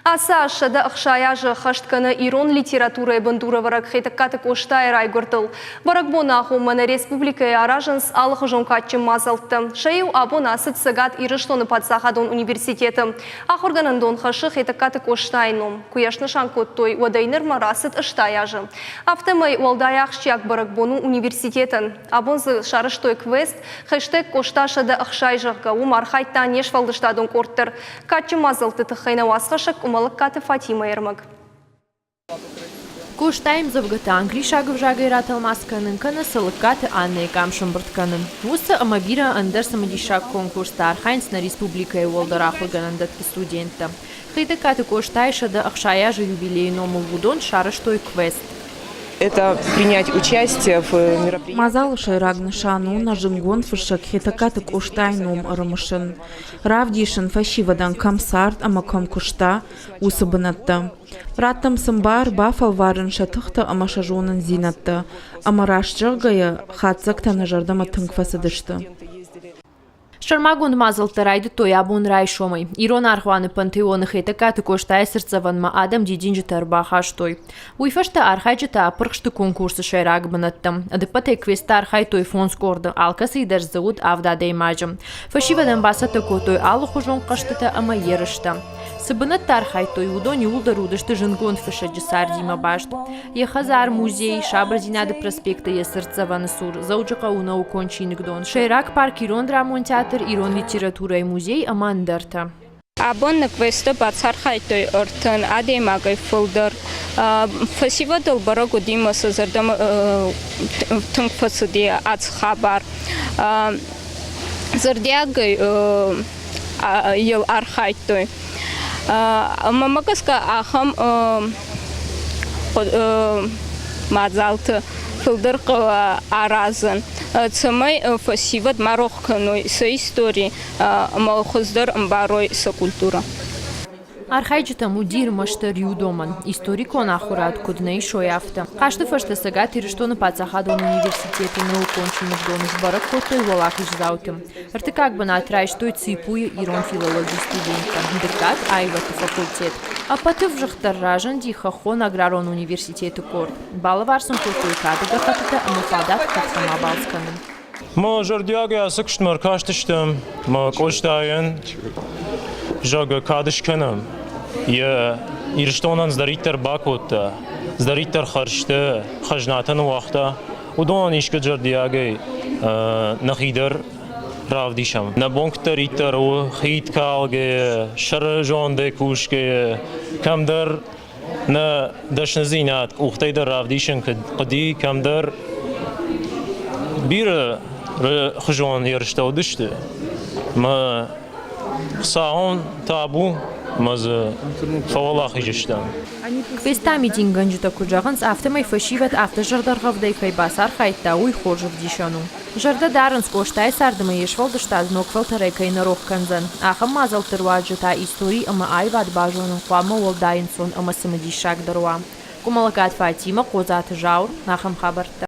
Ацы аз 160 азы ӕххӕст кӕны ирон литературӕйы бындурӕвӕрӕг Хетӕгкаты Къостайы райгуырдыл. Бӕрӕгбоны агъоммӕ нӕ республикӕйы аразынц алыхуызон кадджын мадзӕлттӕ. Сӕ иу абон ацыд Цӕгат Ирыстоны паддзахадон университеты. Ахуыргӕнӕндон хӕссы Хетӕгкаты Къостайы ном. Куы йӕ снысан кодтой, уӕдӕй нырмӕ рацыд 80 азы. Афтӕмӕй уӕлдай ахсджиаг бӕрӕгбон у университетӕн. Абон дзы сарӕзтой квест «Хэштег Къоста 160», зӕгъгӕ, уым архайдта не сфӕлдыстадон къорд дӕр. Кадджын мадзӕлтты тыххӕй нӕ уацхӕссӕг Къуымӕллӕгкаты Фатимӕйы ӕрмӕг. Къостайы ӕмдзӕвгӕтӕ англисаг ӕвзагӕй ратӕлмац кӕнын кӕнӕ Цӕлыккаты Аннӕйы къам сӕмбырд кӕнын. Уыцы ӕмӕ бирӕ ӕндӕр цымыдисаг конкурсты архайынц нӕ республикӕйы уӕлдӕр ахуыргӕнӕндӕтты студенттӕ. Хетӕгкаты Къостайы 160 азы юбилейы номыл уыдон сарӕзтой квест. Это принять участие в мероприятии. Мадзалы сӕйраг нысан у нӕ зындгонд фыссӕг Хетӕгкаты Къостайы ном ӕрымысын. Равдисын, фӕсивӕдӕн кӕм цард ӕмӕ кӕм куыста, уыцы бынӕттӕ. Раттӕм сын бар бафӕлварын сӕ тыхтӕ ӕмӕ сӕ зонындзинӕдтӕ. Ӕмӕ раст зӕгъгӕйӕ, хатдзӕгтӕ нӕ зӕрдӕмӕ тынг фӕцыдысты. Сӕрмагонд мадзӕлттӕ райдыдтой абон райсомӕй. Ирон аргъуаны пантеоны Хетӕгкаты Къостайы цыртдзӕвӕнмӕ адӕм дидинджытӕ ӕрбахастой. Уый фӕстӕ архайджытӕ апырх сты конкурсы сӕйраг бынӕттӕм. Ӕдыппӕтӕй квесты архайдтой фондз къорды, алкӕцыйы дӕр дзы уыд авд адӕймаджы. Фӕсивӕдӕн бацӕттӕ кодтой алыхуызон хъӕзтытӕ ӕмӕ ерыстӕ. Цы бынӕтты архайдтой, уыдон иууылдӕр уыдысты зындгонд фыссӕджы цардимӕ баст. Йӕ хӕдзар, музей, Сабырдзинады проспекты йӕ цыртдзӕвӕны цур, Дзӕуджыхъӕуы наукон чиныгдон, сӕйраг парк Ирон драмон театр, ирон литературӕйы музей ӕмӕ ӕндӕртӕ. Абон нӕ квесты бацархайдтой 30 адӕймагӕй фылдӕр. Фӕсивӕдыл бӕрӕг уыди мӕ сӕ зӕрдӕмӕ тынг фӕцыди ацы хабар. Зӕрдиагӕй йыл архайдтой. Мӕнмӕ гӕсгӕ ахӕм мадзалты фылдӕр хъӕуы аразын, цӕмӕй фӕсивӕд ма рох кӕной сӕ истори ӕмӕ хуыздӕр ӕмбарой сӕ культурӕ. Архайджытӕм уыди ӕрмӕстдӕр иу домӕн – историкон ахуырад куыд нӕ исой, афтӕ. Хъазты фӕстӕ Цӕгат Ирыстоны паддзахадон университеты наукон чиныгдоны сбӕрӕг кодтой уӕлахиздзауты. Ӕртыккаг бынат райстой ЦИПУ-йы ирон филологийы студенттӕ, дыккаг – аивӕдты факультет. Ӕппӕты ӕвзыгъддӕр разынди Хӕххон аграрон университеты къорд. Балӕвар сын кодтой кады гӕххӕттытӕ ӕмӕ фадат хӕхтӕм абалц кӕнын. Мӕ зӕрдиагӕй ацы куыстмӕ ӕркастыстӕм мӕ Къостайӕн, зӕгъгӕ, кад скӕнӕм. Йӕ Ирыстонӕн цыдӕриддӕр бакодта, цыдӕриддӕр хӕрзтӕ, хӕзнатӕ ныууагъта, уыдонӕн искӕд зӕрдиагӕй нӕхи дӕр равдисӕм. Нӕ бон куыддӕриддӕр у хид калгӕ, сӕры зондӕй кусгӕ, кӕмдӕр нӕ дӕсныдзинад къухтӕй дӕр равдисын куыд хъуыди, кӕмдӕр бирӕ хуызон ерыстӕ уыдысты. Мӕ Хуыцауӕн табу, мӕ дзы фӕуӕлахиз стӕм. Квеста митинггӕнджытӕ куыд зӕгъынц, афтӕмӕй фӕсивӕд афтӕ зӕрдӕргъӕвдӕй кӕй бацархайдта, уый хорз ӕвдисӕн у. Зӕрдӕ дарынц, Къостайы цард ӕмӕ йе сфӕлдыстад ног фӕлтӕрӕй кӕй нӕ рох кӕндзӕн. Ахӕм мадзӕлтты руаджы та истори ӕмӕ аивад базонын хъуамӕ уӕлдай ӕнцон ӕмӕ цымыдисагдӕр уа. Къуымӕллӕгаты Фатимӕ, Хъодзаты Зауыр, ахӕм хабӕрттӕ.